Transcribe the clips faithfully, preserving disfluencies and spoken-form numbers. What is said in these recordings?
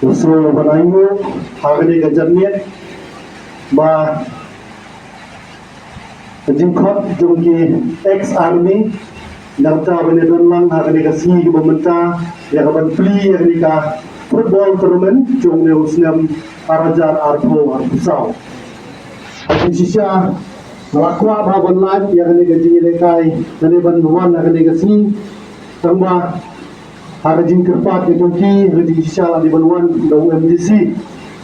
Nga sngew ban ainguh ha kane ka janmiet ba ka jingkhot jong ki ex army, nangta ban ïadon lang ha kane ka sngi kaba mynta ïa ka ban plie ïa kane ka football tournament jong une u snem ar hajar arphew arphew saw. Ka jingshisha nga la kwah ba ban lait ïa kane ka jingïalehkai lane ban wan ha kane ka sngi, tangba ha ka jingkyrpad ka jong ki, ha ka jingshisha la dei ban wan da u M D C.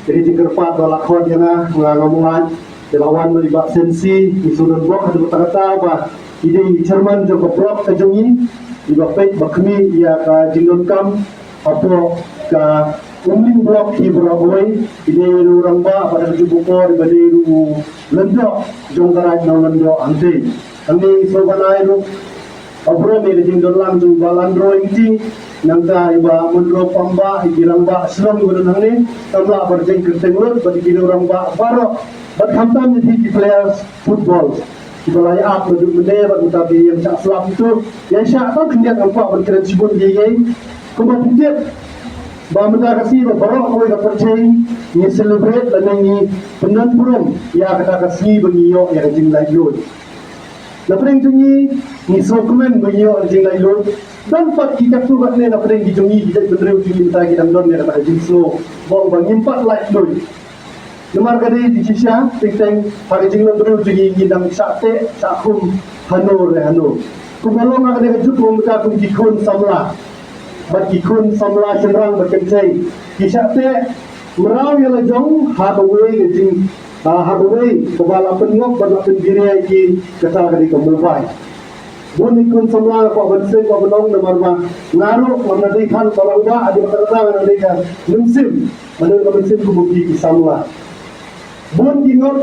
Ka jingkyrpad ba la khot ïa nga, nga ngam lait. Te la wan i Bah Sensi, i Sudan Bok, haduh katta katta ba i dei i chairman jong ka block ka jong i, i ba peit ba khmih ïa ka jingdonkam hapoh ka Umling Block hi baroh kawei, i dei u rangbah ba da ka jubukor i ba dei u lyngdoh jong ka Raid Nonglyngdoh hangtei. Hangne i sngewbha ai ruh ka burom ïa ka jingdon lang jong i Bah Landro Ingti, nangta i Bah Munro Pamba, i ki rangbah Shillong i ba don hangne, samla ba jingkyrteng lut bad i ki rangbah baroh, bad khamtam ïa ki players football kiba la ïa ap naduh mynne bad mynta ki ïeng shah slap itu. Ïa shah tang khyndiat, ngam kwah ban kren shibun ïa ki. Kumba phi tip ba mynta ka sngi ba baroh kawei ka pyrthei ngi celebrate lane ngi pyndon burom ïa kata ka sngi ba ngi ïoh ïa ka jinglaitluid. Na pdeng jong ngi, ngi sngewkmen ba ngi ïoh ïa ka jinglaitluid. Don pat ki katto katne na pdeng ki jong ngi, ki jaitbynriew jong ngi mynta ki dang don ïa kata ka jingsngew ba ngim pat laitluid. Namar ka dei jingshisha teng teng ha ka jinglong briew jong ngi, ngi dang shah teh shah khum hano re hano. Kumba long ha kane ka juk, kumba ka kum ki khun samla bad ki khun samla shynrang bad kynthei, ki shah teh mraw ïa la jong ha kawei ka jing, ha, ha kawei kaba la pynngop bad la pynbiria ïa ki, kata ka dei ka mobile. Bun i khun samla nga kwah ban sngewbha ban ong namar ba nga ruh ngam dei than ba long ba, haduh katta katta nga dei ka mynsiem, nga dei ka mynsiem kum ki, ki samla. Bun ki ngot